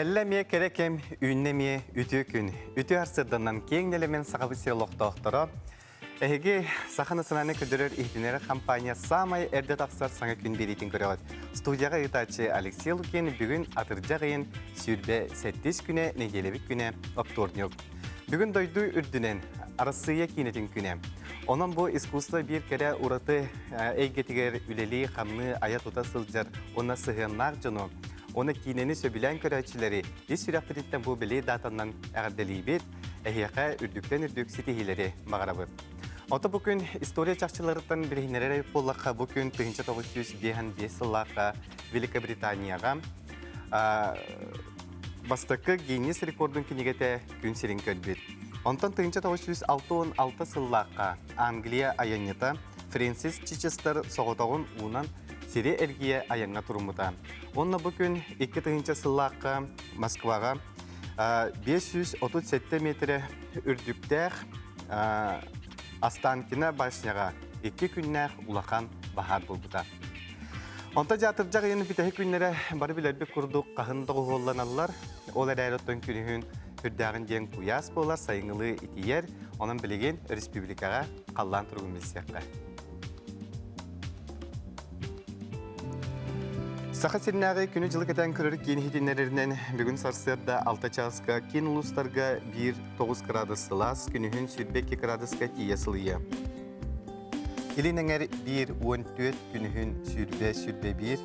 Кэллэ эмиэ кэрэ кэм, үүннэ эмиэ үтүө күн. Үтүө арсырданан киэҥ нэлэмэн Сахабыт сир олохтоохторо Эһиги Саха национальнай көрдөрөр иһитиннэрэр компания саамай эрдэ тахсар саҥа күн биэриитин көрөҕүт. Студияҕа ыытааччы Алексей Лукин бүгүн атырдьах ыйын 27 күнэ, нэдиэлэбит күнэ, оптуорньук. Бүгүн дойду үрдүнэн Арассыыйа киинэтин күнэ. Онон бу искусство биир кэрэ ураты эйгэтигэр үлэлии-хамныы айа-тута сылдьар уонна сыһыаннаах дьону, уонна киинэни сөбүлээн көрөөччүлэри ис сүрэхпититтэн бу бэлиэ даатанан эҕэрдэлиибит, эһиэхэ үрдүктэн үрдүк ситиһиилэри баҕарабыт. Ото бу күн история чахчыларыттан билиһиннэрэр эбит буоллахха, бу күн 1955 сыллаахха Великобританияҕа бастакы Гиннес рекордун кинигэтэ күн сирин көрбүт. Онтон 1966 сыллаахха Англия айанньыта Фрэнсис Чичестер соҕотоҕун уунан сири эргийэ айаҥҥа туруммута. Уонна бу күн 2000 сыллаахха Москваҕа 537 метрэ үрдүктээх Останкино башняҕа икки күннээх улахан баһаар буолбута. Онто дьаатырдьах ыйын бүтэһик күннэрэ бары билэрбит курдук хаһын доҕуһуолланаллар. Ол эрээри оттон күнүһүн үрдээҕин диэн куйаас буолар, сайыҥҥылыы итийэр. Онон билигин республикаҕа халлаан туругун билсиэххэ. Саха сиринээҕи күнү-дьылы кэтээн көрөр киин иһитиннэрэринэн бүгүн сарсыарда 6 чааска киин улуустарга 1-9 кыраадыс сылаас, күнүһүн 22 кыраадыска тиийэ сылыйыа. Илин эҥэр 1-14 күнүһүн 20-21,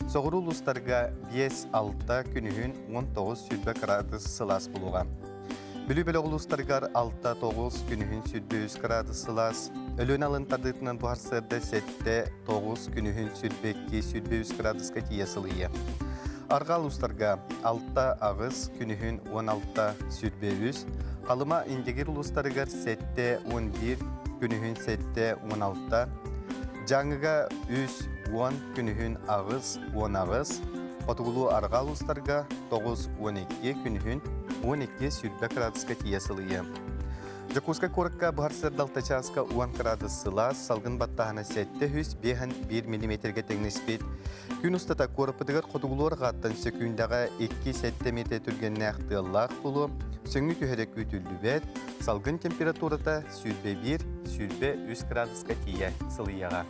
соҕуруу улуустарга 5-6 күнүһүн 19-20 кыраадыс сылаас буолуоҕа. Бүлүү бөлөх улуустарыгар 6-9 күнүһүн 23 кыраадыс сылаас, Өлүөнэ алын тардыытынан бу сарсыарда 7-9 күнүһүн 22-23 кыраадыска тиийэ сылыйыа. Арҕаа улуустарга 6-8 күнүһүн 16-23, Халыма Индигир улуустарыгар 7-11 күнүһүн 7-16, Дьааҥыга 3-10 күнүһүн 8-18, Хотугулуу арҕаа улуустарга 9-12 күнүһүн 12-20 кыраадыска тиийэ сылыйыа. Дьокуускай куоракка быһар сырдалта чааска 10 кыраадыс сылаас, салгын баттааһына 701 миллиметргэ тэҥнэспит. Күн устата куораппытыгар хотугулуу арҕааттан сөкүүндэҕэ 2-7 метр түргэннээх тыаллаах буолуо, сөҥүү түһэрэ күүтүллүбэт, салгын температурата 21-23 градуска тиийэ сылыйыаҕа.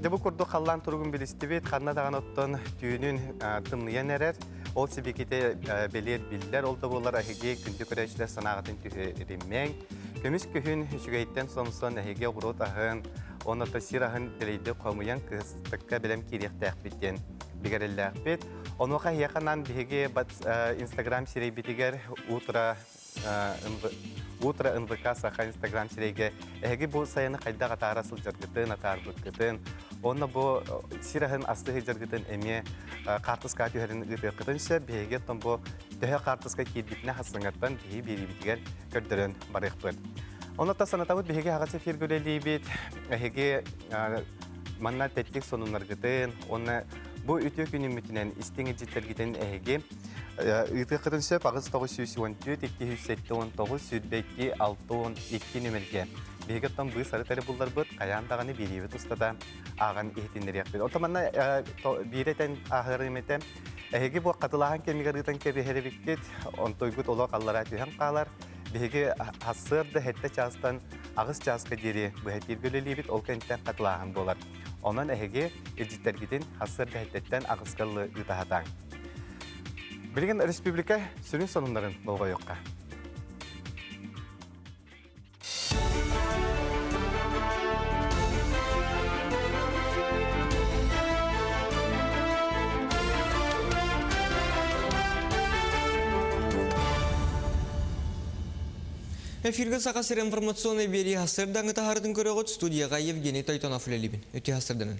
Дьэ бу курдук халлаан туругун билистибит, ханна даҕаны оттон түүнүн тымныйан эрэр. Ол сибикитэ бэлиэр биллэр, ол да буоллар эһиги күндү көрөөччүлэр санааҕытын түһэримэҥ. Көмүс күһүн үчүгэйтэн сомсон эһиги оҕуруот аһын, онно сир аһын дэлэйдик хомуйан кыстыкка бэлэм киириэхтээхпит диэн бигэрэллээхпит. Онуоха эһиэхэ анаан биһиги Инстаграм сирэйбитигэр утро Утро НВК Саха Инстаграм сирэйгэ эһиги бу сайыны хайдах атаара сылдьаргытын, атаарбыккытын, онно бу сир аһын асты сылдьаргытын эмиэ хаартыска түһэрин ыытыаххытын сөп. Биһиги оттон бу төһө хаартыска киирбитинэ хассыҥаттан биһиги биэриибитигэр көрдөрөн барыахпыт. Онно санатабыт биһиги аҕас эфиргэ үлэлиибит. Эһиги манна тэттик сонуннаргытын уонна бу үтүө күнүммүтүнэн истиҥ илдьиттэргитин эһиги ыытыаххытын сөп 8 914 279 22 62 нүмергэ. Биһиги оттон быыс арыт эрэ булларбыт, хайаан даҕаны биэриибит устата ааҕан иһитиннэриэхпит. Оттон манна биир этэн ааһарым этэ, эһиги бу хатылааһын кэмигэр ыытан кэбиһэрибиккит, онтойгут олох аллараа түһэн хаалар. Биһиги сарсыарда сэттэ чаастан аҕыс чааска диэри быһа эфиргэ үлэлиибит, ол кэнниттэн хатылааһын буолар. Онон эһиги илдьиттэргитин сарсыарда сэттэттэн аҕыска ылы ыытаһатааҥ. Билигин республика сүрүн сонуннарын болҕойуохха. Эфиргэ Саха сир информационнай биэрии сарсыардаҥҥы таһаарытын көрөҕүт студияҕа Евгений Тойтонов үлэлиибин. Үтүө сарсыарданан.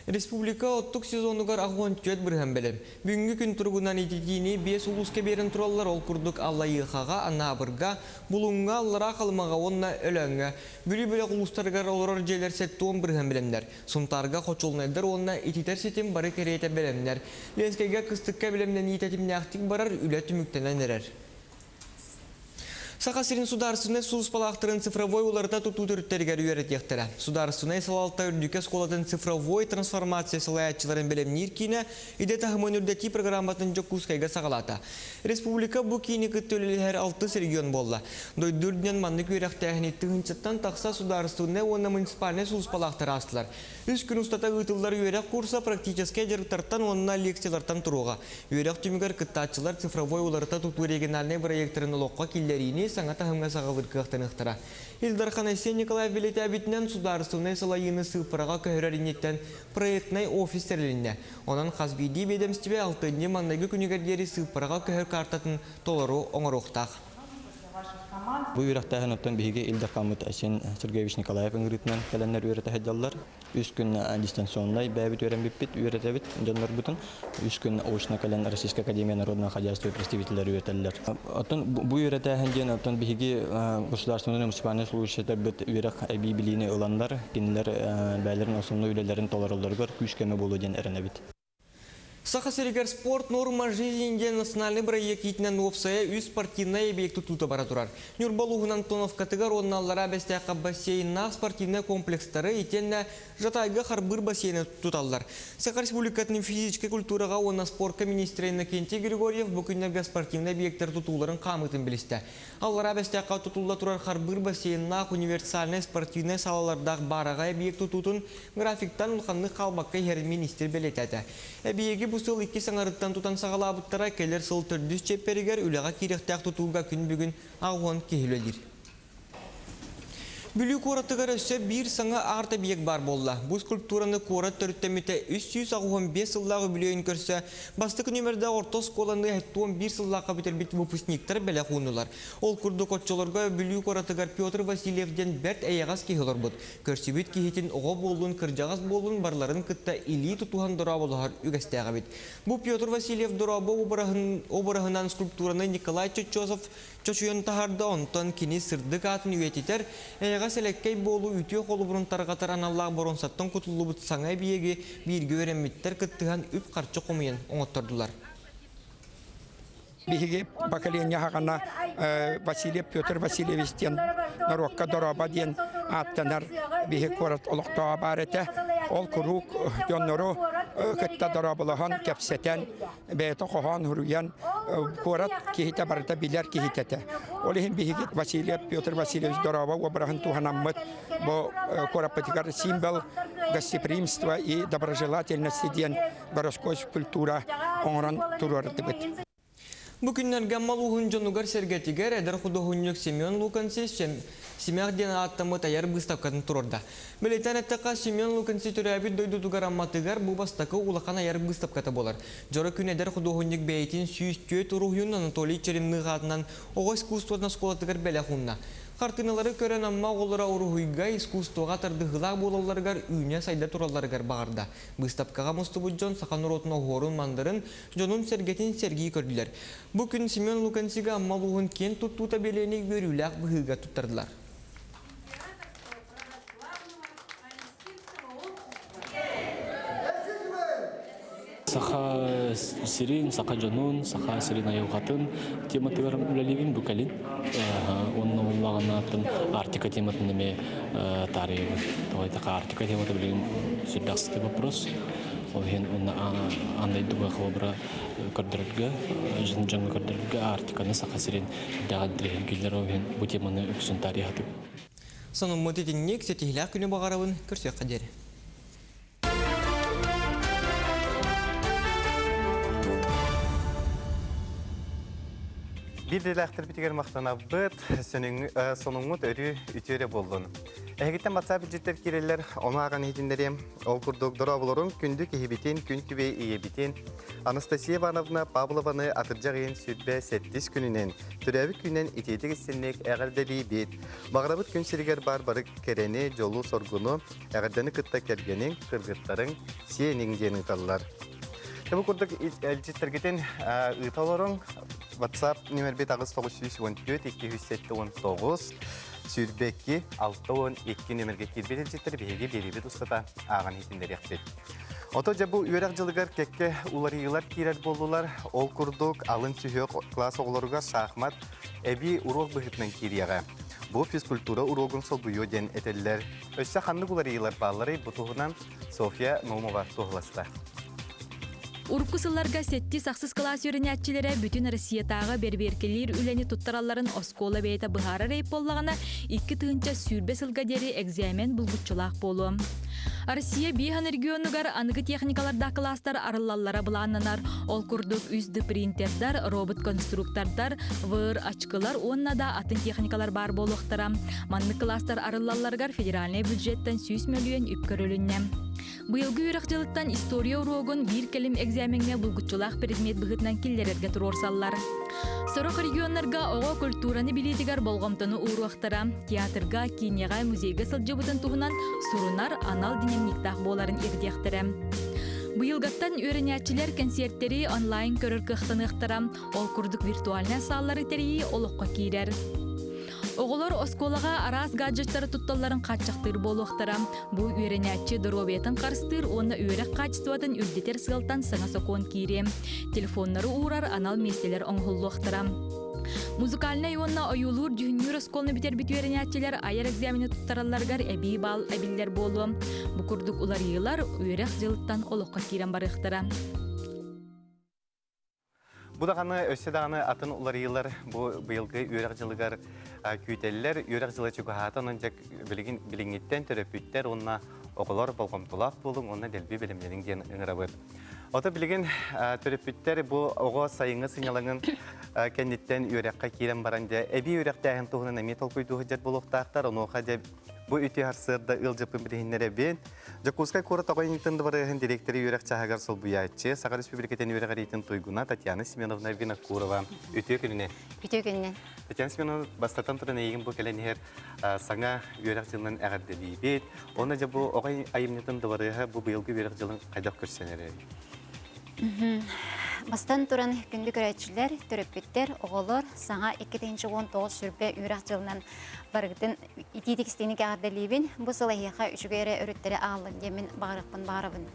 Республика оттук сезонугар 64 бырыһан бэлэм. Бүгүҥҥү күн туругунан ититиини биэс улууска биэрэн тураллар, ол курдук Аллайыахаҕа, Анаабырга, Булуҥҥа, Аллараа Халымаҕа уонна Өлөөҥҥө. Бүлүү бөлөх улуустарыгар олорор дьиэлэр 70 бырыһан бэлэмнэр. Сунтаарга хочуолунайдар уонна ититэр ситим бары кэриэтэ бэлэмнэр. Ленскэйгэ кыстыкка бэлэмнэнии тэтимнээхтик барар, үлэ түмүктэнэн эрэр. Саха сирин судаарыстыбаннай сулууспалаахтарын цифровой уларыта тутуу төрүттэригэр үөрэтиэхтэрэ. Судаарыстыбаннай салалта үрдүкү оскуолатын цифровой трансформация салайааччыларын бэлэмниир киинэ идэ таһымын үрдэтии программатын Дьокуускайга саҕалаата. Республика бу киини кытта үлэлэһэр алтыс регион буолла. Дойду үрдүнэн маннык үөрэхтээһини тыһыынчаттан тахса судаарыстыбаннай уонна муниципальнай сулууспалаахтар аастылар. Үс күн устата ыытыллар үөрэх курса практическай дьарыктартан уонна лекциялартан туруоҕа. Үөрэх түмүгэр кыттааччылар цифровой уларыта тутуу региональнай бырайыактарын олоххо киллэриини саҥа таһымҥа саҕалыыр кыахтаныахтара. Ил Дархан Айсен Николаев бэлиэтээбитинэн, судаарыстыбаннай салайыыны сыыппараҕа көһөрөр инниттэн проектнай офис тэрилиннэ. Онон хас биирдии биэдэмистибэ алтынньы маҥнайгы күнүгэр диэри сыыппараҕа көһөр каартатын толору оҥоруохтаах. Бу үөрэхтээһин оттон биһиги Ил Дархаммыт Айсен Сергеевич Николаев ыҥырыытынан кэлэннэр үөрэтэ сылдьаллар. Үс күн дистанционнай бэйэбит үөрэммиппит, үөрэтэбит дьоннорбутун. Үс күн очно кэлэн Российская академия народного хозяйства представителлэр үөрэтэллэр. Оттон бу үөрэтээһин диэн оттон биһиги государственный муниципальный служащийларбыт үөрэх эбии билиини ыланнар, кинилэр бэйэлэрин основной үлэлэрин толороллоругар күүс-көмө буолуо диэн эрэнэбит. Саха сиригэр спорт норма жизни диэн национальнай бырайыак иитинэн уопсайа үс спортивнай объект тутуута бара турар. Ньурба улууһун Антоновкатыгар уонна Аллараа Бэстээххэ бассейннаах спортивнай комплекстары итиэннэ Жатайга харбыыр бассейны туталлар. Саха Республикатын физическэй культураҕа уонна спорка министрэ Иннокентий Григорьев бу күннэргэ спортивнай объектар тутууларын хаамыытын билистэ. Аллараа Бэстээххэ тутулла турар харбыыр бассейннаах универсальнай спортивнай салалардаах баараҕай объект тутуутун Графиктан улаханнык хаалбакка иһэр миниистир бэлиэтээтэ. Эбийиэги бу сыл иккис аҥарыттан тутан саҕалаабыттара, кэлэр сыл төрдүс чиэппэригэр үлэҕэ киириэхтээх тутууга күн бүгүн 80 киһи үлэлиир. Бүлүү куоратыгар өссө биир саҥа арт-объект баар буолла. Бу скульптураны куорат төрүттэммитэ 385 сыллаах үбүлүөйүн көрсө бастакы нүөмэрдээх орто оскуоланы 71 сыллаахха бүтэрбит выпускниктар бэлэх ууннулар. Ол курдук оччолорго Бүлүү куоратыгар Петр Васильев диэн бэрт эйэҕэс киһи олорбут. Көрсүбүт киһитин оҕо буоллун, кырдьаҕас буоллун барыларын кытта илии тутуһан дорооболоһор үгэстээх эбит. Бу Петр Васильев дорообо обраһынан скульптураны Николай Чоччосов чочуйан таһаарда, онтон кини сырдык аатын үйэтитэр, эйэҕэс элэккэй буолуу үтүө холобурун тарҕатар аналлаах боруонсаттан кутуллубут саҥа эбийиэги бииргэ үөрэммиттэр кыттыһан үп-харчы хомуйан оҥоттордулар. Биһиги поколение хаҕана Васильев Петр Васильевич диэн норуокка дорообо диэн ааттанар биһи куорат олохтооҕо баар этэ. Ол куруук дьоннору кытта дорооболоһон, кэпсэтэн, бэйэтэ хоһоон суруйан куорат киһитэ барыта билэр киһитэ этэ. Ол иһин биһиги Васильев Петр Васильевич дорообо уобараһын туһанаммыт бу куораппытыгар символ гостеприимства и доброжелательности диэн городской скульптура оҥорон туруордубут. Бу күннэргэ мал уһун дьонугар-сэргэтигэр эдэр худуоһунньук Семен Луканси Симэх диэн ааттаммыт айар быыстапкатын туруорда. Бэлиэтээн эттэххэ, Семен Луканси төрөөбүт дойдутугар Амматыгар бу бастакы улахан айар быыстапката буолар. Дьоро күн эдэр худуоһунньук бэйэтин 104 уруһуйун Анатолий Черемных аатынан оҕо искусствотын оскуолатыгар бэлэх уунна. Хартыыналары көрөн Амма оҕолоро уруһуйга, искусствоҕа тардыһыылаах буолалларыгар үүнэ-сайда туралларыгар баҕарда. Быыстапкаҕа мустубут дьон саха норуотун оһуорун-мандарын, дьонун-сэргэтин сэргии көрдүлэр. Бу күн Семен Луканцига Амма улууһун киэн туттуута бэлиэни үөрүүлээх быһыыга туттардылар. Саха сирин, саха дьонун, саха сирин айылҕатын тематыгар үлэлиибин бу кэлин. Уонна уллаҕына Арктика тематын эмиэ таарыйабын. Тоҕо диэтэххэ Арктика темата билигин сүрдээх сытыы вопрос. Ол иһин уонна аан дойдуга холобура көрдөрөргө, дьоҥҥо көрдөрөргө Арктиканы Саха сирин сүрдээх интэриэһиргииллэр. Ол иһин бу теманы үксүн таарыйа сатыыбын. Сонуммут итинник ситиһиилээх күнү баҕарабын. Көрсүөххэ диэри. Биир идэлээхтэрбитигэр махтанабыт, сонуҥҥут өрүү үтүө эрэ буоллун. Эһигиттэн WhatsApp илдьиттэр киирэллэр, ону ааҕан иһитиннэриэм. Ол курдук дорооболорун күндү киһибитин, күн күбэй ийэбитин Анастасия Ивановна Павлованы атырдьах ыйын сүрбэ сэттис күнүнэн, төрөөбүт күнүнэн итиитик истинник эҕэрдэлиибит. Баҕарабыт күн сиригэр баар бары кэрэни, дьолу-соргуну, Эҕэрдэни кытта кэргэниҥ, кыргыттарыҥ, сиэниҥ диэн ыыталлар. Бу курдук илдьиттэргитин ыыта олоруҥ. WhatsApp нүмербит 8914 279 22 62 нүмергэ киирбит илдьиттэр биһиги биэриибит устата ааҕан иһитиннэриэхпит. Ото дьэ бу үөрэх дьылыгар кэккэ уларыйыылар киирэр буоллулар. Ол курдук алын сүһүөх кылаас оҕолоругар шахмат эбии уруок быһыытынан киириэҕэ. Бу физкультура уруогун солбуйуо диэн этэллэр. Өссө ханнык уларыйыылар баалларый бу туһунан Софья Наумова туоһуласта. Урукку сылларга сэттис-ахсыс кылаас үөрэнээччилэрэ бүтүн Россиятааҕы бэрбиэркэлиир үлэни туттаралларын оскуола бэйэтэ быһаарар эйп буоллаҕына, 2020 сылга диэри экзамен булгуччулаах буолуо. Россия биэһэн регионугар аныгы техникалардаах кылаастар арыллаллара былааннанар. Ол курдук 3D принтердар, робот-конструктордар, VR ачкылар уонна да атын техникалар баар буолуохтара. Маннык кылаастар арыллалларыгар федеральнай бюджеттэн 100 мөлүйүөн үп көрүлүннэ. Быйылгы үөрэх дьылыттан история уруогун биир кэлим экзамеҥҥа булгуччулаах предмет быһыытынан киллэрэргэ туруорсаллар. Сорох регионнарга оҕо культураны билиитигэр болҕомтону ууруохтара. Театрга, киинэҕэ, музейга сылдьыбытын туһунан сурунар анал дневниктаах буоларын ирдиэхтэрэ. Быйылгаттан үөрэнээччилэр кэнсиэртэри онлайн көрөр кыахтаныахтара. Ол курдук виртуальнай сааллары тэрийии олоххо киирэр. Оҕолор оскуолаҕа араас гаджеттары тутталларын хааччахтыыр буолуохтара. Бу үөрэнээччи доруобуйатын харыстыыр уонна үөрэх хаачыстыбатын үрдэтэр сыалтан саҥа сокуон киириэ. Телефоннары уурар анал миэстэлэр оҥоһуллуохтара. Музыкальнай уонна ойуулуур-дьүһүннүүр оскуоланы бүтэрбит үөрэнээччилэр айар экзамены туттаралларыгар эбии баал эбиллэр буолуо. Бу курдук уларыйыылар үөрэх дьылыттан олоххо киирэн барыахтара. Бу даҕаны өссө даҕаны атын уларыйыылар бу быйылгы үөрэх дьылыгар күүтэллэр. Үөрэх дьыла чугаһаата, онон дьэ билигин билиҥҥиттэн төрөппүттэр уонна оҕолор болҕомтолоох буолуҥ уонна дэлби бэлэмнэниҥ диэн ыҥырабыт. Ото билигин төрөппүттэр бу оҕо сайыҥҥы сынньалаҥын кэнниттэн үөрэххэ киирэн баран дьэ эбии үөрэхтээһин туһунан эмиэ толкуйдуу сылдьар буолуохтаахтар. Онуоха дьэ бу үтүө сарсыарда ыалдьыппын билиһиннэрэбин. Дьокуускай куорат оҕо иннинтэн дыбарыаһын дириэктэри үөрэх чааһыгар солбуйааччы, Саха Республикатын үөрэҕириитин туйгуна Татьяна Семеновна Винокурова. Үтүө күнүнэн. Үтүө күнүнэн. Татьяна Семеновна, бастатан туран эйигин бу кэлэн иһэр саҥа үөрэх дьылынан эҕэрдэлиибит. Уонна дьэ бу оҕо айымньытын дыбарыаһа бу быйылгы үөрэх дьылын хайдах көрсөн эрэр? Бастан туран күндү көрөөччүлэр, төрөппүттэр, оҕолор саҥа 2019 сүрбэ үөрэх дьылынан барыгытын итии текстиини кэҕэрдэлиибин. Бу сыл эһиэхэ үчүгэй эрэ өрүттэри аҕаллын диэммин баҕарыахпын баҕарабын.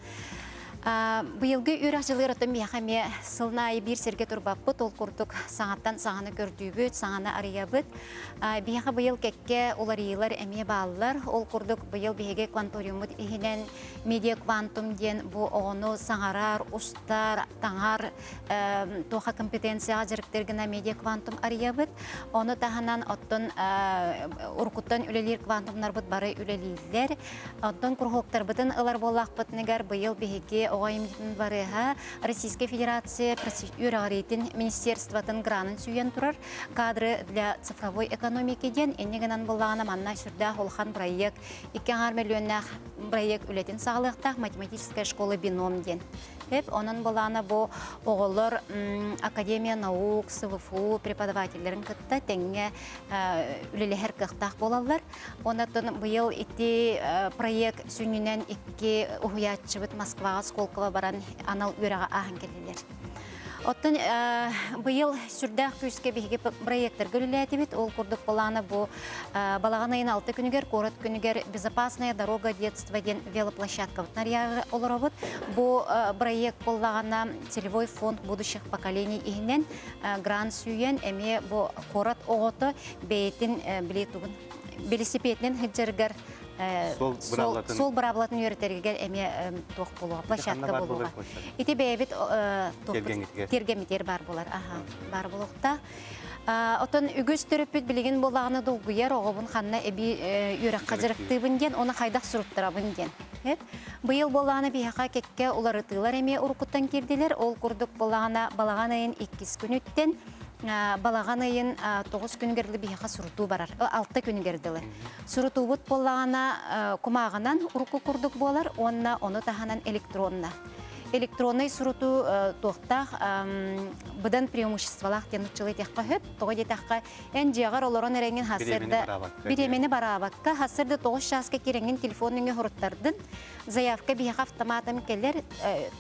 Быйылгы үөрэх дьылыгар оттон миэхэ эмиэ сылын аайы биир сиргэ турбаппыт, ол курдук саҥаттан саҥаны көрдүүбүт, саҥаны арыйабыт. Биһиэхэ быйыл кэккэ уларыйыылар эмиэ бааллар. Ол курдук быйыл биһиги кванториуммут иһинэн медиа квантум диэн бу оҕону саҥарар, устар, таҥар туоха компетенцияҕа дьарыктыыр гына медиа квантум арыйабыт. Ону таһынан оттон уруккуттан үлэлиир квантумнарбыт бары үлэлииллэр. Оттон куруһуоктарбытын ылар буоллахпытыныгар быйыл биһиги оҕо айымньытын барыһа Российскай Федерация үөрэҕириитин министерствотын гранын сүүйэн турар кадры для цифровой экономики диэн инньэ гынан буоллаҕына манна сүрдээх улахан проект 2,5 миллионнаах проект үлэтин саҕалыахтаах математическая школа бином диэн Эп, онон былаана бу оҕолор Академия наук, СВФУ преподавателлэрин кытта тэҥҥэ үлэлэһэр кыахтаах буолаллар. Онон быйыл ити проект сүнньүнэн икки уһуйааччыбыт Москваҕа Сколково баран анал үөрэҕи ааһан кэллилэр. Оттон быйыл сүрдээх күүскэ биһиги проекттарга үлэлээтибит. Ол курдук былаана бу балаҕан ыйын алта күнүгэр куорат күнүгэр «Безопасная дорога детства» диэн велоплощадкабытын арыйаары олоробут. Бу проект буоллаҕына целевой фонд будущих поколений иһинэн грант сүүйэн эмиэ бу куорат оҕото бэйэтин били тугун велосипединэн сылдьарыгар суол быраабылатын үөрэтэригэр эмиэ туох буолуоҕа площадка буолуоҕа ити бэйэбит тиэргэммитигэр баар буолар аха баар буолуохтаах Отон үгүс төрөппүт билигин буоллаҕына долгуйар оҕобун ханна эбии үөрэххэ дьарыктыыбын диэн оны хайдах суруттарабын диэн. Быйыл буоллаҕына биһиэхэ кэккэ уларытыылар эмиэ уруккуттан киирдилэр. Ол курдук буоллаҕына балаҕан ыйын иккис күнүттэн балаҕан ыйын 9 күнүгэр дылы биһиэхэ сурутуу барар. 6 күнүгэр дылы. Сурутуубут буоллаҕына кумааҕынан урукку курдук буолар уонна ону таһынан электронна. Электроннай сурутуу туохтаах быдан преимуществолаах диэн нуччалыы этиэххэ сөп. Тоҕо диэтэххэ, эн дьиэҕэр олорон эрэҥҥин хассыарда бириэмэни бараабакка, хассыарда 9 чааска киирэҥҥин телефон нөҥүө суруттардын. Заявка биһиэхэ автоматом кэлэр,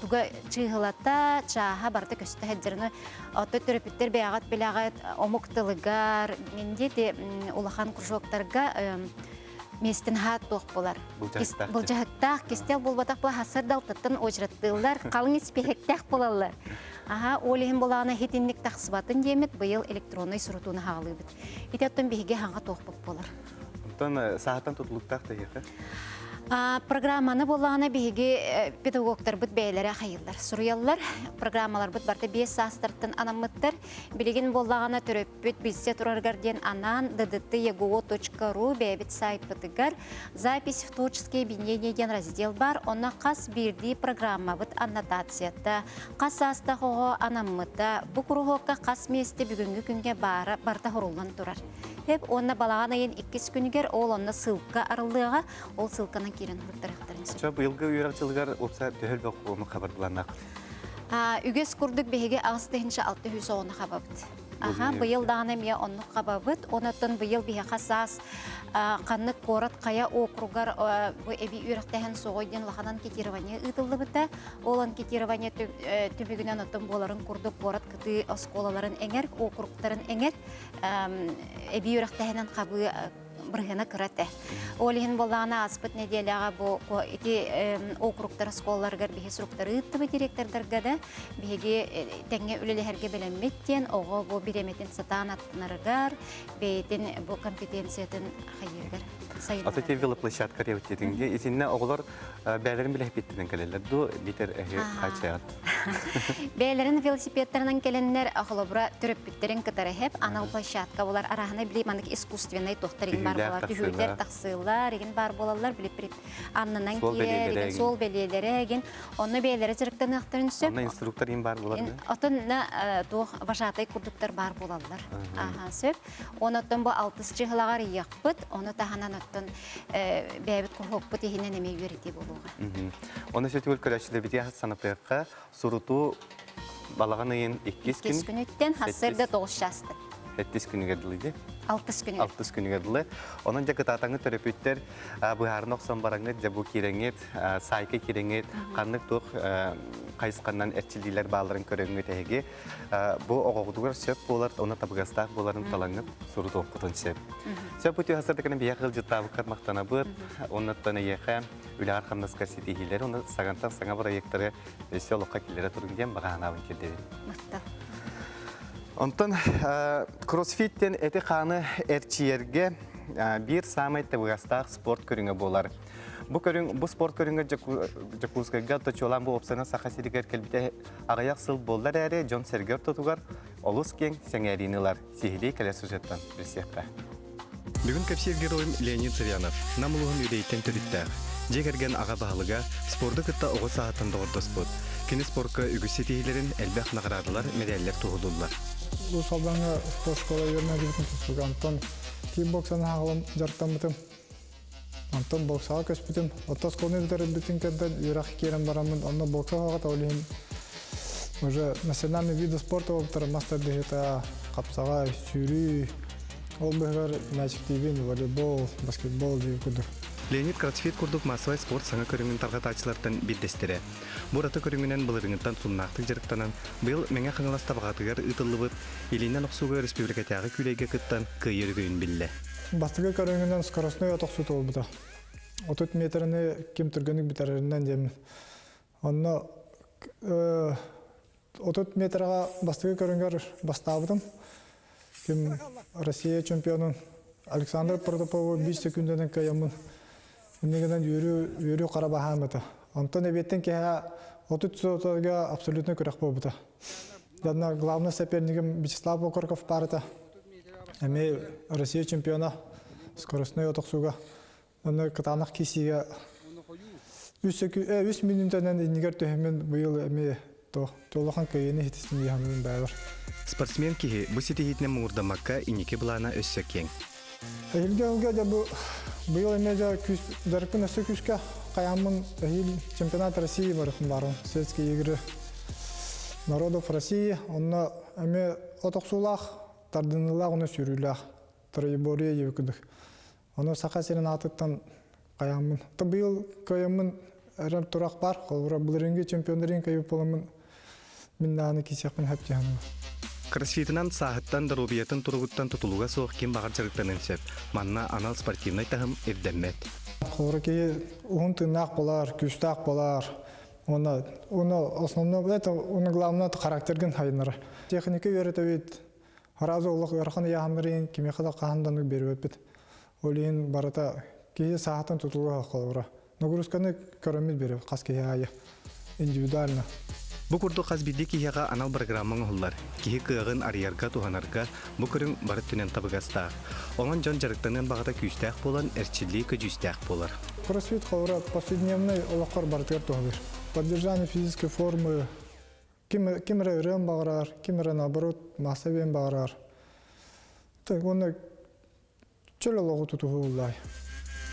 туга чыыһылата, чааһа барыта көстө сылдьар. Оттон төрөппүттэр бэйэҕит билэҕит, омук тылыгар, диэти улахан кружоктарга. Миэстин хаат туох буолар. Былдьаһыктаах, кистэл буолбатах була хасыр алтыттан очераттыыллар, халыҥ испиэһэктээх буолаллар. Аха, ол иһин булаана хитинник тахсыбатын диэмит быйыл электроннай сурутууну хаалыыбыт. Ити оттон биһиги хаҥа туохпут буолар. Онтон саатан тутулуктаах тэһиэхэ? Программаны буоллаҕына биһиги педагогтарбыт бэйэлэрэ хайыллар, суруйаллар. Программаларбыт барыта 5 саастартан анаммыттар. Билигин буоллаҕына төрөппүт билсэ турарыгар диэн анаан ddt.ego.ru бэйэбит сайтпытыгар «Запись в творческие объединения» диэн раздел бар. Онно хас биирдии программабыт аннотацията, хас саастаах оҕо анаммыта, бу куруһуокка хас миэстэ бүгүҥҥү күҥҥэ баара барыта хоруллан турар. Хеп уонна балаҕан ыйын иккис күнүгэр ол онно ссылка арыллыаҕа, ол ссылканан киирэн суруттарыахтарын сөп. Чо быйылгы үөрэх дьылыгар уопсай төһө элбэх оҕону хабардыланнах? Үгэс курдук биһиги 8600 оҕону хабабыт. Аха, быйыл даҕаны эмиэ оннук хабабыт. Онон быйыл биһиэхэ саас ханнык куорат хайа округар бу эби үөрэхтэһэн суоҕуй диэн улахан анкетирование ыытыллыбыта. Ол анкетирование түмүгүнэн оттон буоларын курдук куорат кытыы оскуолаларын эҥэр, округтарын эҥэр эбии үөрэхтэһинэн хабыы бырыһыана кыра этэ. Ол иһин буоллаҕына ааспыт нэдиэлэҕэ бу ити округтар оскуолаларыгар биһи суруктары ыыттыбыт директордарга да биһиги тэҥҥэ үлэлэһэргэ бэлэммит диэн оҕо бу бириэмэтин сатаан аттынарыгар бэйэтин бу компетенциятын хайыырыгар сайыннарар. Аты те велоплощадка ревтетинге итиннэ оҕолор бээлэрин билэһиппиттэнэн кэлэллэр дуу битер эһи хачаат. Бэйэлэрин велосипедтарынан кэлэннэр холобура төрөппүттэрин кытары хэп анал площадка булар араһына били маннык искусственный туохтар игин бар буолар түһүүлэр тахсыылар игин бар буолаллар били аннынан киирэр игин суол бэлиэлэрэ игин онно бэйэлэрэ дьарыктаныахтарын сөп. Онно инструктор игин бар буолар. Отон на туох вожатай курдуктар бар буолаллар. Аха сөп. Онон бу алтыс чыһылаҕар ыйыахпыт, ону таһынан оттон бэйэбит куһуокпут иһинэн эмиэ үөрэтии буолуоҕа. Оны сөтүгүл көрөөччүлэрбитигэр санатыахха, сурутуу балаҕан ыйын иккис күн иккис күнүттэн сарсыарда 9 чаастан. Сэттис күнүгэр дылы дии. Алтыс күнүгэр. Алтыс күнүгэр дылы. Онон дьэ кытаатаҥҥыт төрөппүттэр быһаарына охсон бараҥҥыт, дьэ бу киирэҥҥит, саайка киирэҥҥит, ханнык туох хайысханан эрчиллиилэр баалларын көрөҥҥүт эһиги бу оҕоҕутугар сөп буолар, уонна табыгастаах буоларын талаҥҥыт сурутуоххутун сөп. Сөп үтүө сырдыкын биһиэхэ ыалдьыттаабыккар махтанабыт. Оннуттан эйиэхэ үлэҕэр хамнаскар ситиһиилэри уонна саҥаттан саҥа бырайыактары өссө олоххо киллэрэ туруҥ диэн баҕа санаабын тиэрдэбин. Махтал. Онтон кроссфит диэн эти-хааны эрчийэргэ биир саамай табыгастаах спорт көрүҥэ буолар. Бу көрүҥ бу спорт көрүҥэ Дьокуускайга точуолаан бу уопсайынан Саха сиригэр кэлбитэ аҕыйах сыл буолла эрээри, дьон-сэргэ ортотугар олус киэҥ сэҥээриини ылар. Сиһилии кэлэр сюжеттан билсиэххэ. Бүгүн кэпсиир геройум Леонид Зырянов, Нам улууһун Үөдэйиттэн төрүттээх. Дьиэ кэргэн аҕа баһылыга, спорду кытта оҕо сааһыттан доҕордоспут. Кини спорка үгүс ситиһиилэрин элбэх наҕараадалар, мэдээллэр туоһулууллар. Уус Алдаҥҥа спорт школа үөрэнээччибитин тустууга онтон кикбоксаны хаалан дьарыктаммытым. Онтон боксаҕа көспүтүм. Оттон оскуоланы бүтэрбитин кэннэ үөрэх киирэн бараммын, онно бокса оһоҕо ол иһин уже национальный виды спорта буолбуттара мас тардыһыыта, хапсаҕай, сүүрүү, ол быһыгар мээчиктиибин, волейбол, баскетбол диир курдук. Леонид кроссфит курдук массовай спорт саҥа көрүҥүн тарҕатааччылартан биирдэстэрэ. Бу ураты көрүҥүнэн былырыыҥҥыттан сумнаахтык дьарыктанан, быйыл Мэҥэ Хаҥалас Табаҕатыгар ыытыллыбыт Илиинэн охсууга өрөспүүбүлүкэтээҕи күүлэйгэ кыттан кыайыы өрөгөйүн биллэ. Бастакы көрүҥүнэн скоростной от охсуута буолбута. 30 метраны ким түргэнник бүтэрэринэн диэммин. Онно 30 метраҕа бастакы көрүҥэр бастаабытым. Ким Россия чемпионун Александр Протопову 5 секундынан кыайаммын. Иннигинэн үөрүү, үөрүү хара баһаам этэ. Онтон эбиэттэн киэһэ 30 сотога абсолютно күрэх буолбута. Данна главный сопернигим Вячеслав Окороков баар этэ. Эмиэ Россия чемпиона скоростной отохсууга. Онно кытаанах киисиигэ үс мүнүүтэнэн иннигэр түһэммин быйыл эмиэ улахан кыайыыны иһитистим дии саныыбын бэйэбэр. Спортсмен киһи бу ситиһиитинэн муҥурдаммакка инники былаана өссө киэҥ. Эһиилги ылга дьэ бу быйыл эмиэ дьэ күүс дьарыкпын өссө күүскэ хайааммын эһиил чемпионат России барыхым баарым. Сельские игры народов России онно эмиэ от охсуулаах, тардыныылаах уонна сүүрүүлээх троеборье диэбит курдук. Ону Саха сирин аатыттан хайааммын. То быйыл кыайаммын эрэл турах бар. Холобура былырыыҥҥы чемпионнарын кыайбыт буоламмын мин даҕаны киисиэхпин сөп дии саныыбын. Кроссфитынан сааһыттан доруобуйатын туругуттан тутулуга суох ким баҕар дьарыктаныан сөп. Манна анал спортивнай таһым ирдэммэт. Холобура киһи уһун тыыннаах буолар, күүстээх буолар. Уонна уонна основной это уонна главное характергын хайыннарар. Техника үөрэтэбит. Сразу олох ыарахан ыйааһыннары кимиэхэ да хаһан да биэрбэппит. Ол иһин барыта киһи сааһыттан тутулуга холобура. Нагрузканы көрөммүт биэрэбит хас киһи аайы индивидуально. Бу курдук хас биирдии киһиэхэ анал программа оҥоһуллар. Киһи кыаҕын арыйарга, туһанарга бу көрүҥ бары өттүнэн табыгастаах. Онон дьон дьарыктаныан баҕата күүстээх буолан, эрчиллии көдьүүстээх буолар. Кроссфит холобура повседневнай олоххор барытыгар туһалыыр. Поддержание физической формы ким, ким эрэ ырыан баҕарар, ким эрэ наоборот маасса биэн баҕарар. Уонна чөл олоҕу тутуһууллай.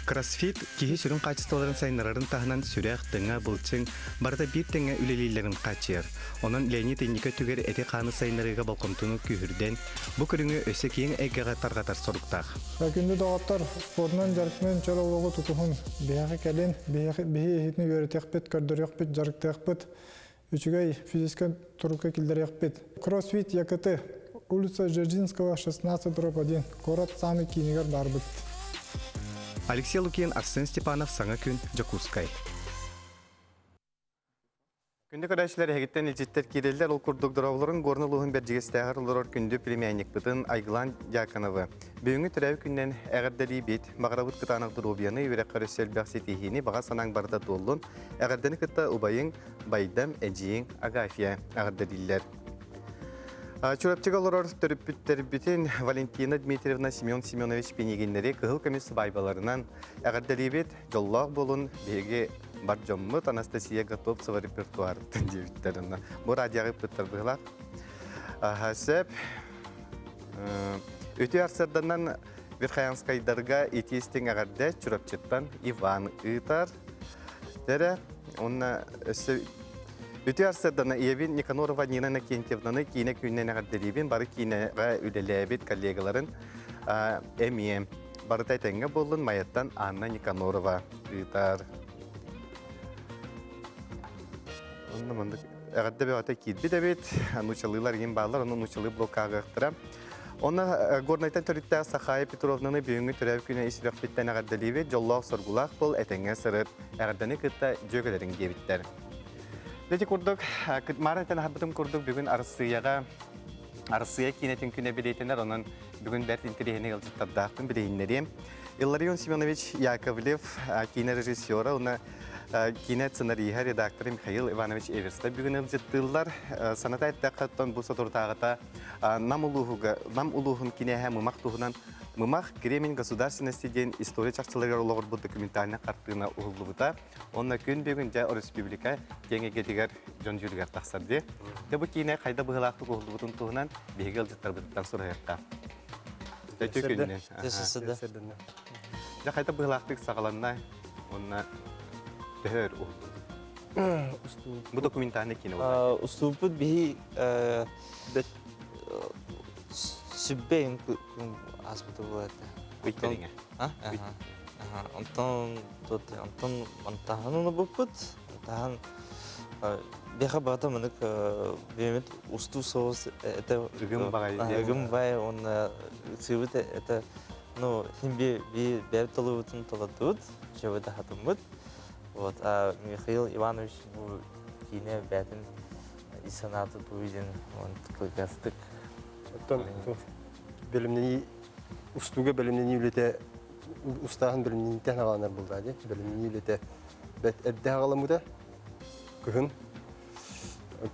Кроссфит киһи сүрүн хаачыстыбаларын сайыннарарын таһынан сүрэх, тыҥа, былчыҥ барыта биир тэҥҥэ үлэлииллэрин хааччыйар. Онон Леонид инники өттүгэр эти-хааны сайыннарыыга болҕомтону күүһүрдэн, бу көрүҥү өссө киэҥ эйгэҕэ тарҕатар соруктаах. Күндү доҕоттор, спордунан дьарыктанан чөл олоҕу тутуһун, биһиэхэ кэлин, биһи иһитин үөрэтиэхпит, көрдөрүөхпүт, дьарыктыахпыт. Үчүгэй физическэй турукка киллэриэхпит. Кроссфит ЯКТ, улица Жержинского, 16 1, куорат саамай киинигэр баарбыт. Алексей Лукин, Арсен Степанов, Саҥа күн, Дьокуускай. Күндү көрөөччүлэр эһигиттэн илдьиттэр киирэллэр. Ол курдук дорооболорун Горный улууһун Бэрдьигэстээҕэр олорор күндү племянникпытын Айгылаан Дьяконовы бүгүҥҥү төрөөбүт күнүнэн эҕэрдэлиибит. Баҕарабыт кытаанах доруобуйаны, үөрэххэр өссө элбэх ситиһиини, баҕа санааҥ барыта туоллун. Эҕэрдэни кытта убайыҥ Байдам, эдьиийиҥ Агафья эҕэрдэлииллэр. Чурапчыга олорор төрөппүттэрбитин Валентина Дмитриевна, Семен Семенович Пинигиннэри кыһыл көмүс сыбаайбаларынан эҕэрдэлиибит. Дьоллоох буолун биһиги бар дьоммут Анастасия Готовцева репертуарыттан диэбиттэр. Бу радиоҕа ыппыттар быһылаах. Сөп. Үтүө арсыарданан Верхоянскайдарга итии-истиҥ эҕэрдэ Чурапчыттан Иван ыытар. Тэрэ, уонна өссө Үтүө арсыардана ийэбин Никанорова Нина Иннокентьевнаны киинэ күнүнэн эҕэрдэлиибин. Бары киинэҕэ үлэлээбит коллегаларын эмиэ барыта этэҥҥэ буоллун Майаттан Анна Никанорова ыытар. Онно маннык эҕэрдэ бөҕөтө киирбит эбит. Нуучалыылар игин бааллар, ону нуучалыы блокка ааҕыахтара. Онно Горнайтан төрүттээх Сахая Петровнаны бүгүҥҥү төрөөбүт күнэ ис сүрэхпиттэн эҕэрдэлиибит, дьоллоох-соргулаах буол, этэҥҥэ сырыт, эҕэрдэни кытта дьүөгэлэриҥ диэбиттэр. Ити курдук, маарын этэн аһарбытым курдук, бүгүн Арассыыйаҕа Арассыыйа киинэтин күнэ билиэтэнэр, онон бүгүн бэрт интэриэһинэй ыалдьыттардаахпын билиһиннэриэм. Илларион Семенович Яковлев киинэ режиссера уонна киинэ сценариһа, редактора Михаил Иванович Эверстов бүгүн ыалдьыттыыллар. Саната эттэххэ, оттон бу соторутааҕыта Нам улууһуга Нам улууһун кинээһэ Мымах туһунан Мымах Кремень государственности диэн история чахчыларыгар олоҕурбут документальнай хартыына уһуллубута. Онно күн бүгүн дьэ республика киэҥ эйгэтигэр дьон дьүүлүгэр тахсар дии. Дьэ бу киинэ хайда быһыылаахтык уһуллубутун туһунан биһиги ыалдьыттарбытыттан сураһыахха. Дьэ күннэн. Дьэ хайда быһыылаахтык саҕаланна уонна төһө өр уһуллубут? Бу документальный киинэ буолла. Устууппут биһи бэт сүббэйин күн ааспыта буолар этэ. Ый кэриҥэ. Онтон онтон мантаһан онобуппут. Мантаһан бэхэ баата манык бэйэмит устуу соҕус это Үгүм баҕай. Үгүм баай уонна сыыбыт это ну хин би би бэйэбит толуубутун толордубут, чөбүт аһатыммыт. Вот, а Михаил Иванович бу киинэ бээтин ис санаата тугуй диэн кылгастык. Оттон бэлэмнэнии устууга бэлэмнэнии үлэтэ устааһын бэлэмнэнииттэн аҕаланар буоллаа дии. Бэлэмнэнии үлэтэ бэт эрдэ аҕаламмыта. Кыһын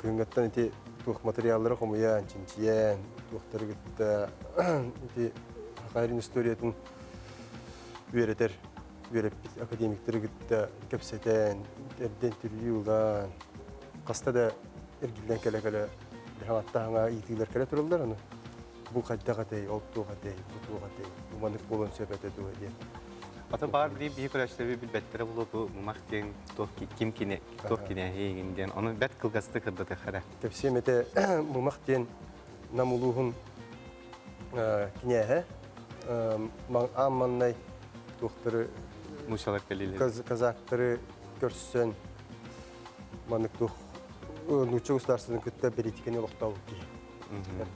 кыһыҥҥаттан ити туох материаллары хомуйан, чинчийэн, туохтары кытта ити Хахайрин историятын үөрэтэр үөрэппит академиктары кытта кэпсэтэн, эрдэ интервью ылан, хаста да эргиллэн кэлэ-кэлэ хаҥатта ыйытыылар кэлэ тураллар аны бу хайдах этэй, ол туох этэй, бу туох этэй, бу маннык буолуон сөп этэ дуо диэн. Ата баар билии биһи көрөөччүлэри билбэттэрэ буолуо бу мумах диэн туох ким кине туох кинээһиигин диэн ону бэрт кылгастык кырдатыах эрэ. Кэпсиэм этэ мумах диэн Нам улууһун кинээһэ аан маннай туохтары мусалар кэлиилэр казактары көрсөн маннык туох нуучча государствотын кытта бэлиитикэни олохтообут киһи.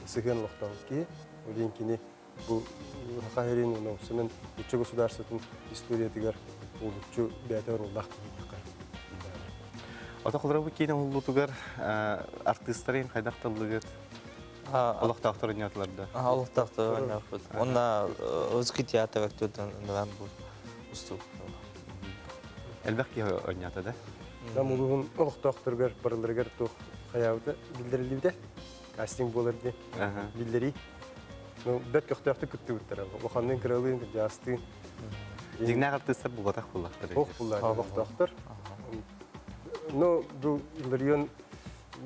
Сыһыан олохтоох киһи. Ол кини бу Саха сирин уонна уопсайынан нуучча государствотын историятыгар уһулуччу бэйэтэ оруоллаах киһи. Ото холоро бу киинэ уһуллуутугар артыыстарын хайдах таллыгыт? Олохтоохтор ойноотулар да? Олохтоохтор ойнооппут. Онна Русский театр актердан бу устук. Элбэх киһи ойноото да? Нам улууһун олохтоохторугар барыларыгар туох хайаабыта биллэриллибитэ. Кастинг буолар диэн биллэрии. Ну, бэрт көхтөөхтүк кыттыбыттара. Улаханныын, кыралыын, кырдьаҕастыын. Дьиҥнээх артыыстар булбатах буллахтар. Ох буллар, олохтоохтор. Ну, бу Илларион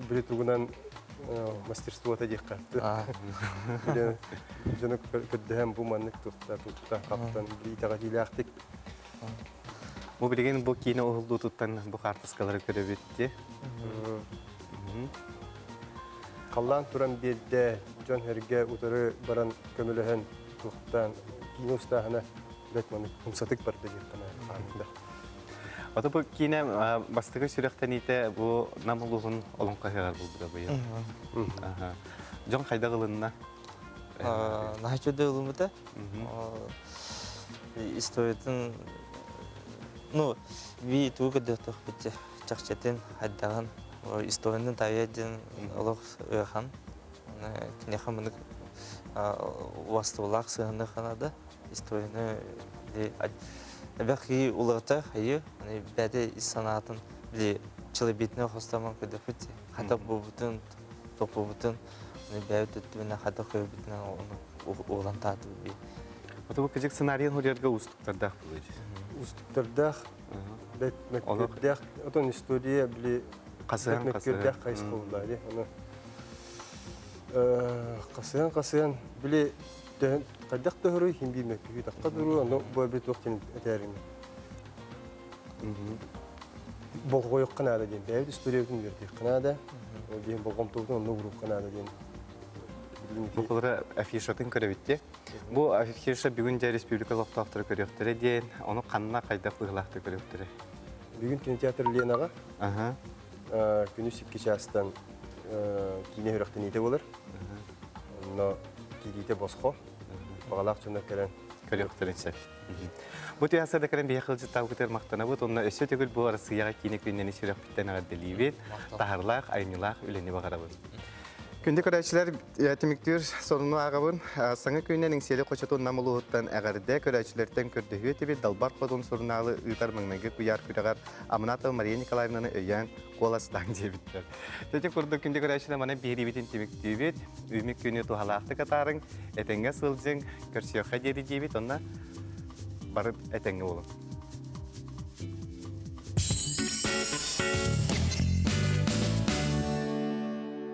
били тугунан мастерствота диэххэ. Дьону көрдөһөн бу маннык туттан хаптан итэҕэтиилээхтик. Бу билигин бу киинэ уһуллуутуттан бу хаартыскалары көрөбүт дии. Халлаан туран биэрдэ, дьон сэргэ утары баран көмөлөһөн туохтаан киинэ устааһына бэрт маннык умсатык барда диэххэ хаалла. Ото бу киинэ бастакы сүрэхтэниитэ бу Нам улууһун олоҥхо ыһыаҕар буолбута быйыл. Дьон хайдах ылынна? Наһаа үчүгэй ылыммыта. Историятын ну би тугу көрдөхтөхпүт чахчытын хайдаҕын историяны таайа диэн олох ыахан. Киниэхэ мынык уастыбалаах сыһыанныах наада. Историяны элбэх киһи уларыта хайы бэйэтэ ис санаатын били челобитный хостомон көрдөхпүт хата буолбутун топпубутун бэйэбит өттүбүнэн хата көрбүтүнэн уолан таатыбыт. Ото бу кыжык сценарийын хуруйарга уустуктардаах буолуо. Уустуктардаах, бэт мөккүөрдээх, отон история били Қасыһан мөккүөрдээх хайысха буолла дии. Ону қасыһан қасыһан били хайдах төһөрүй хин биир мөккүһүү тахха дуруу, ону бу эбит туох диэн этээрин болҕойуохха наада диэн бэйэбит историябытын үөрэтиэххэ наада, ол диэн болҕомтобутун онно ууруохха наада диэн. Бу холоро афишатын көрөбүт Бу афиша бүгүн дьэ республика олохтоохторо көрүөхтэрэ диэн, ону ханна хайдах быһыылаахтык көрүөхтэрэ? Бүгүн кинотеатр Ленаҕа күнүс 2 чаастан киинэ сүрэхтэниитэ буолар. Онно киириитэ босхо. Баҕалаах дьоннор кэлэн көрүөхтэрин сөп. Бу түһэ кэлэн биһиэхэ ыалдьыттаабытыгар махтанабыт. Онно өссө төгүл бу Арассыыйаҕа киинэ күннэни сүрэхпиттэн эҕэрдэлиибит. Таһарлаах, айымньылаах үлэни баҕарабын. Күндү көрөөччүлэр, түмүктүүр сонуну ааҕабын. Саҥа күнүнэн Иҥсиэли хочотун Нам улууһуттан эҕэрдэ көрөөччүлэртэн көрдөһүө этибит Далбар Хотун сурунаалы ыытар маҥнайгы куйаар күрэҕэр Аманатова Мария Николаевнаны өйөөн куоластааҥ диэбиттэр. Ити курдук күндү көрөөччүлэр маны биэриибитин түмүктүүбүт. Үүмүк күнү туһалаахтык атаарыҥ, этэҥҥэ сылдьыҥ, көрсүөххэ диэри диибит, онно бары этэҥҥэ буолуҥ.